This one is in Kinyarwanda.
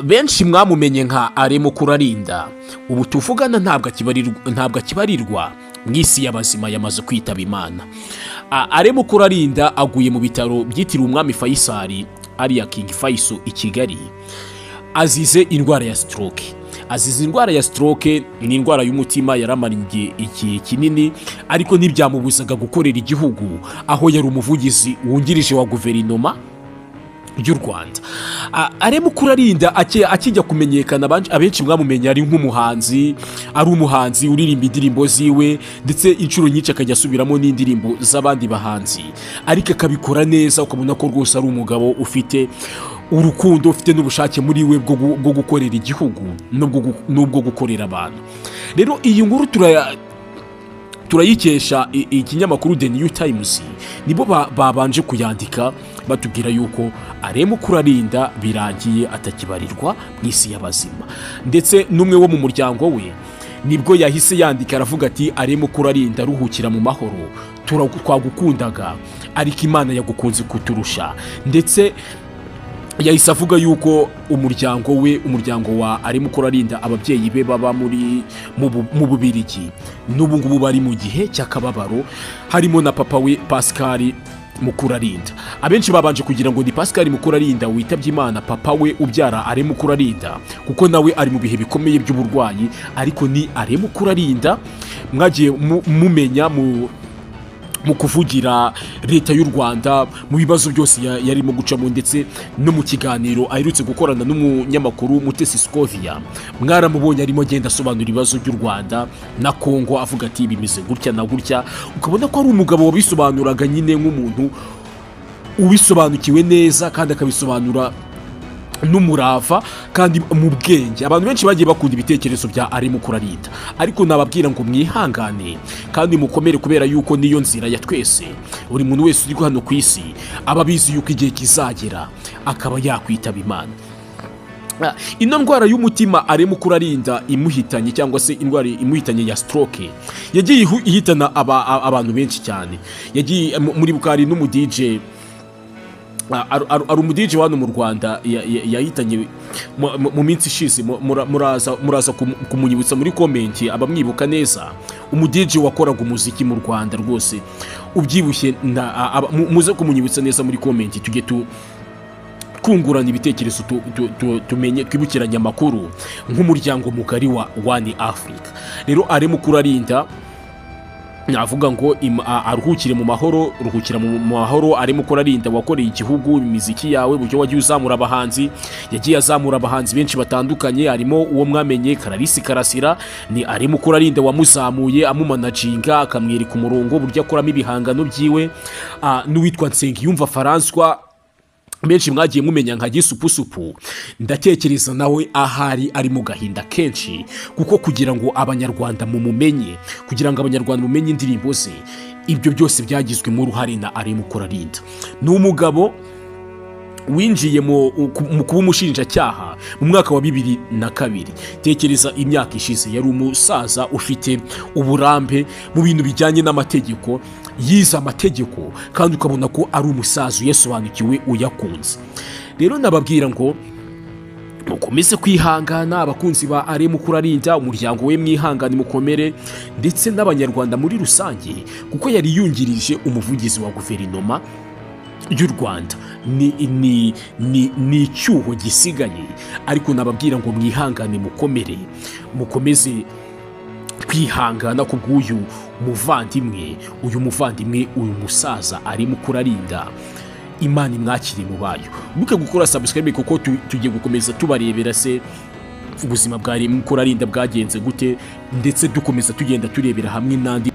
Benshi mwamumenye nka Alain Mukurarinda. Ubu tuvugana ntabwo akibarirwa mu isi y'abazima, yamaze kwitaba Imana. Alain Mukurarinda aguye mu bitaro byitiriwe Umwami Faisal, ariya King Faisal i Kigali, azize indwara ya stroke. Azize indwara ya stroke, ni indwara y'umutima yaramara igihe kinini, ariko ntibyamubuzaga gukorera igihugu, aho yari umuvugizi wungirije wa guverinoma y'u Rwanda. Alain Mukurarinda akijya kumenyekana, abenshi mwamumenye ari nk'umuhanzi, ari umuhanzi uririmba indirimbo ziwe, ndetse inshuro nyinshi akajya asubiramo n'indirimbo z'abandi bahanzi, ariko akabikora neza, ukabona ko rwose ari umugabo ufite urukundo, ufite n'ubushake muri we bwo gukorera igihugu n'ubwo gukorera abantu. Rero iyi nkuru turayikesha ikinyamakuru The New Times, nibo babanje kuyandika batubwira yuko Alain Mukurarinda birangiye atakibarirwa mu isi y'abazima. Ndetse n'umwe wo mu muryango we nibwo yahise yandika aravuga ati: "Alain Mukurarinda, ruhukira mu mahoro, twagukundaga ariko Imana yagukunze kuturusha." Ndetse yahise avuga yuko umuryango we, umuryango wa Alain Mukurarinda, ababyeyi be baba muri mu Bubirigi, n'ubu ngubu bari mu gihe cy'akababaro, harimo na papa we Pascal Mukurarinda. Abenshi babanje kugira ngo ni Pascal Mukurarinda witabye Imana, papa we ubyara Alain Mukurarinda, kuko nawe ari mu bihe bikomeye by'uburwayi, ariko ni Alain Mukurarinda mwagiye mumenya mu kuvugira leta y'u Rwanda mu bibazo byose yarimo gucamo, ndetse no mu kiganiro aherutse gukorana n'umunyamakuru Mutesi Scovia, mwaramubonye arimo agenda asobanura ibibazo by'u Rwanda na Kongo, avuga ati bimeze gutya na gutya, ukabona ko ari umugabo wabisobanuraga nyine nk'umuntu ubisobanukiwe neza, kandi akabisobanura n'umurava kandi mu bwenge. Abantu benshi bagiye bakunda ibitekerezo bya Alain Mukurarinda, ariko nababwira ngo mwihangane kandi mukomere, kubera yuko niyo nzira ya twese. Buri muntu wese uri hano ku isi aba abizi yuko igihe kizagera akaba yakwitaba Imana. Ino ndwara y'umutima Alain Mukurarinda imuhitanye, cyangwa se indwara imuhitanye ya stroke, yagiye ihitana abantu benshi cyane. Yagiye muri bukari n'umu DJ, ari umu DJ hano mu Rwanda yahitanye mu minsi ishize. Muraza kumunyibutsa muri comment abamwibuka neza, umu DJ wakoraga umuziki mu Rwanda rwose ubyibushye. Muze kumunyibutsa neza muri comment, tujye tu twungurana ibitekerezo, tumenye twibukiranye amakuru nk'umuryango mugari wa One Africa. Rero Alain Mukurarinda navuga ngo aruhukire mu mahoro, ruhukira mu mahoro Alain Mukurarinda, wakoreye igihugu, imiziki yawe, uburyo wagiye uzamura abahanzi, yagiye azamura abahanzi benshi batandukanye, harimo uwo mwamenye Clarisse Karasira, ni Alain Mukurarinda wamuzamuye, amumanaginga, akamwereka umurongo uburyo akoramo ibihangano byiwe. N'uwitwa Nsengiyumva François benshi mwagiye mumenya nka Gisupusupu, ndatekereza nawe ahari ari mu gahinda kenshi, kuko kugira ngo Abanyarwanda mumumenye, kugira ngo Abanyarwanda mumenye indirimbo ze, ibyo byose byagizwemo uruhare na Alain Mukurarinda. Ni umugabo winjiye mu kuba umushinjacyaha mu mwaka wa 2002. Tekereza imyaka ishize, yari umusaza ufite uburambe mu bintu bijyanye n'amategeko, yize amategeko kandi ukabona ko ari umusaza uyasobanukiwe, uyakunze. Rero nababwira ngo mukomeze kwihangana, abakunzi ba Alain Mukurarinda, umuryango we, mwihangane mukomere, ndetse n'Abanyarwanda muri rusange, kuko yari yungirije umuvugizi wa guverinoma y'u Rwanda. Ni icyuho gisigaye, ariko nababwira ngo mwihangane, mukomere, mukomeze kwihangana ku bw'uyu muvandimwe, uyu muvandimwe, uyu musaza Alain Mukurarinda. Imana imwakire mu bayo. Muke gukora subscribe, kuko tugiye gukomeza tubarebera se ubuzima bwa Mukurarinda bwagenze gute, ndetse dukomeza tugenda turebera hamwe n'andi.